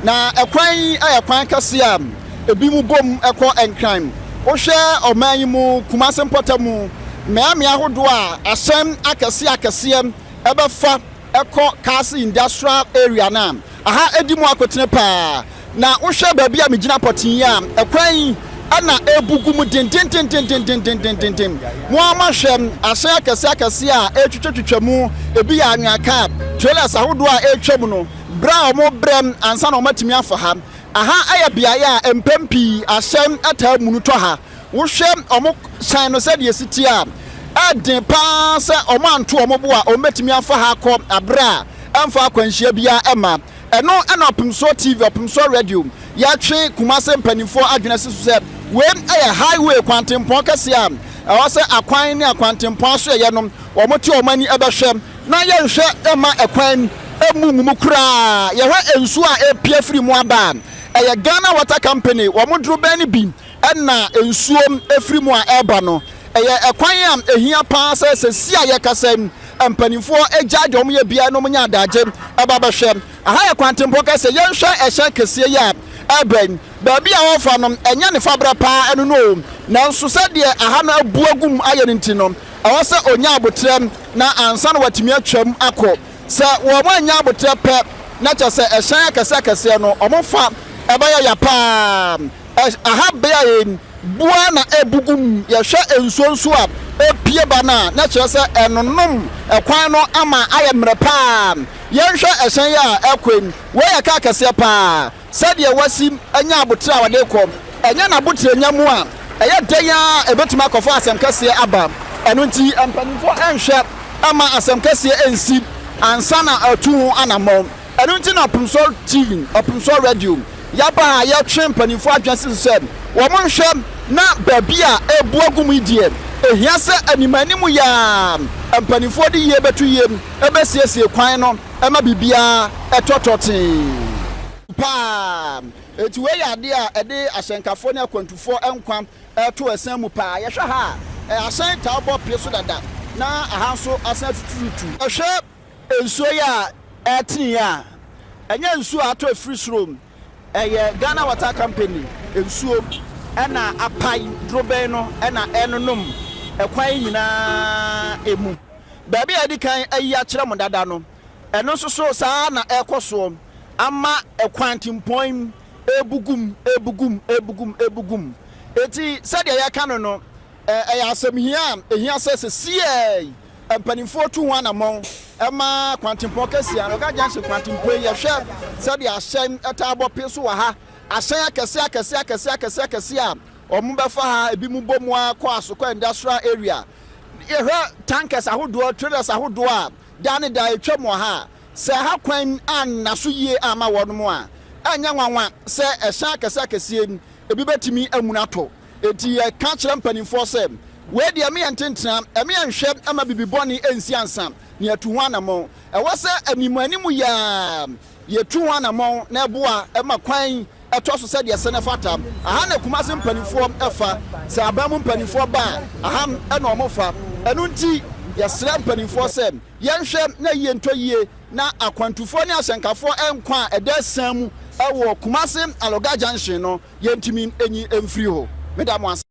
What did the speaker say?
Na ɛkwan yi yɛ kwan kɛseɛ a ebi mu bom kɔ Nkran. Wohwɛ ɔman yi mu, Kumase mpɔtam, mmeammea ahodoɔ a ahyɛn akɛseɛ akɛseɛ bɛfa kɔ Kaase Industrial Area no a, aha di mu akotene paa. Na wohwɛ baabi a megyina pɔtee yi a, ɛkwan yi na ɛrebu gu mu dendendendendendendenden. Mo ara moahwɛ ahyɛn akɛseɛ akɛseɛ a ɛretwitwatwitwa mu, ebi yɛ anwea kaa, trailers ahodoɔ a ɛretwa mu no, berɛ a wɔrebrɛ ansa na wɔatumi afa ha. Aha yɛ beaeɛ a mpɛn pii ahyɛn taa munu tɔ ha. Wohwɛ wɔn hyɛn no sɛdeɛ ɛsi teɛ a, ɛyɛ den pa ara sɛ wɔanto wɔn bo a wɔbɛtumi afa ha akɔ berɛ a ɛmfa akwanhyia biara mma. Ɛno na Ɔpemsoɔ TV, Ɔpemsoɔ Radio, yɛtwe Kumase mpanimfoɔ adwene asi so sɛ wei yɛ highway kwantempɔn kɛseɛ a ɛwɔ sɛ akwan ne akwantempɔn asoɛeɛ no wɔte wɔn ani bɛhwɛ na yɛnhwɛ mma ɛkwan mmu ngu mu koraa. Yɛhwɛ nsuo a ɛrepia firi mu aba a, ɛyɛ Ghana Water Company wɔn dorobɛn no bi na nsuo firi mu a ɛreba no. Ɛyɛ ɛkwan a ɛhia pa ara sɛ seesei a yɛrekasa yi, mpanimfoɔ gyae deɛ wɔyɛ biara na wɔnya adagye ba bɛhwɛ. Aha yɛ kwantempɔn kɛseɛ. Yɛnhwɛ ɛhyɛn kɛseɛ yi a ɛreba yi. Baabi a wɔrefa no, ɛnyɛ ne faberɛ pa ara ɛno no o. Nanso sɛdeɛ aha no abu agu mu ayɛ no nti no, ɛwɔ sɛ ɔnya aboterɛ na ansa na watumi atwam akɔ. Sɛ wɔannya aboterɛ pɛ, na kyerɛ sɛ ɛhyɛn akɛseɛ akɛseɛ no, wɔfa, ɛbɛyɛ ya pa ara. Aha beae yi, bu ara na ebu gu mu. Yɛhwɛ nsuo nso a epue ba no a, na kyerɛ sɛ ɛnonom kwan no ama ayɛ mmerɛ pa ara. Yɛnhwɛ ɛhyɛn yi a ɛrekɔ yi. Wei yɛ kaa kɛseɛ pa ara. Sɛdeɛ wasi anya aboterɛ a ɔde rekɔ, ɛnyɛ n'aboterɛnya mu a, ɛyɛ dɛn ara a ɛbɛtumi akɔfa asɛm kɛseɛ aba. Ɛno nti mpanimfoɔ nhwɛ mma asɛm kɛseɛ nsi ansa na atu ho anammɔn. Ɛno nti na Ɔpemsoɔ TV, Ɔpemsoɔ Radio, yɛaba ha a yɛtwe mpanimfoɔ adwene asi so sɛ wɔnhwɛ na baabi a ɛrebu agu mu yi deɛ, ɛhia sɛ animanim yi ara mpanimfoɔ de yie bɛto yie bɛsiesie kwan no ma biribiara tɔ tɔtee paa. Enti wei yɛ adeɛ a ɛde ahyɛnkafoɔ ne akwantufoɔ nkwa reto asiane mu paa. Yɛhwɛ ha a, ahyɛn taa bɔ pee so dada na aha nso asan atutututu. Yɛhwɛ Nsuo yi a ɛretene yi a, ɛnyɛ nsuo a atɔ afiri soro, ɛyɛ Ghana Water Company nsuo na apae dorobɛn no na ɛrenonom ɛkwan yi nyinaa mu. Baabi a yɛadi kan ayi akyerɛ mo dada no, ɛno nso so saa ara na ɛrekɔ soɔ ama ɛkwan tempɔn yi rebu gu mu, rebu gu mu, rebu gu mu, rebu gu mu. Enti sɛdeɛ yɛreka no no, ɛyɛ asɛm hia a ɛhia sɛ sesiei Mpanimfoɔ tu ho anammɔn ma kwantempɔn kɛseɛ Anɔga Junction kwantempɔn yi, yɛhwɛ sɛdeɛ ahyɛn taa bɔ pe so wɔ ha. Ahyɛn akɛseɛ akɛseɛ akɛseɛ akɛseɛ akɛseɛ a wɔbɛfa ha, ebinom bɔ mu ara kɔ Asokwa Industrial Area. Yɛhwɛ tankers ahodoɔ, trailers ahodoɔ a daa ne daa ɛtwam wɔ ha a, sɛ ha kwan anna so yie amma wɔn a, ɛnyɛ nwanwa sɛ ɛhyɛn akɛseɛ akɛseɛ yi, ebi bɛtumi amuna atɔ. Enti yɛka kyerɛ mpanimfoɔ sɛ, Wei deɛ me yɛntentena, ɛme yɛnhwɛ mma biribi bɔne nsi ansa na yɛatu ho anammɔn. Ɛwɔ sɛ animuanimu yi ara yɛtu ho anammɔn na ɛboa ma kwan tɔ so sɛdeɛ ɛsɛ na ɛfata. Aha na Kumasi mpanimfoɔ fa, sɛ aban mu mpanimfoɔ ba a, aha na wɔfa. Ɛno nti yɛsrɛ mpanimfoɔ sɛ yɛnhwɛ na yie ntɔ yie na akwantufoɔ ne ahyɛnkafoɔ nkwa a ɛda asiane mu wɔ Kumasi Alɔga Junction no yɛntumi nyi mfiri hɔ. Meda mo ase.